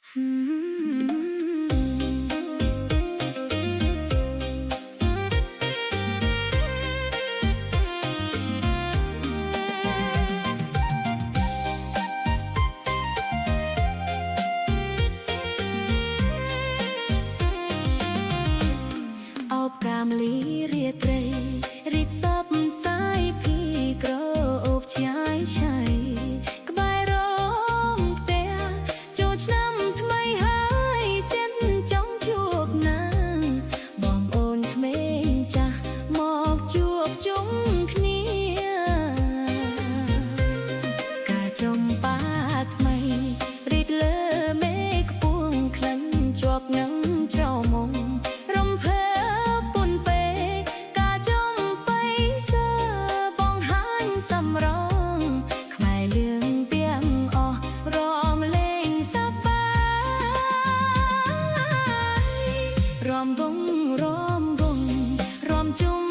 អោបកាមលីរាត្រីរីកសពសាយភីក្រអូបឆ្ងាយឆៃក្បែររោងផ្ទះចូលឆ្នាំថ្មីហើយចិត្តចង់ជួបណាងបងអូនក្មេងចាស់មកជួបជុំគ្នា ការចំប៉ាថ្មីរីកលើមេឃខ្ពងក្លិនជាប់នឹងច្រមុំរំភើបពុនពេកការចំបៃសើបងហាញសំរងខ្មែរលឿងទាំងអស់រំលេងសប្បាយរំវងរំវងរំជុំ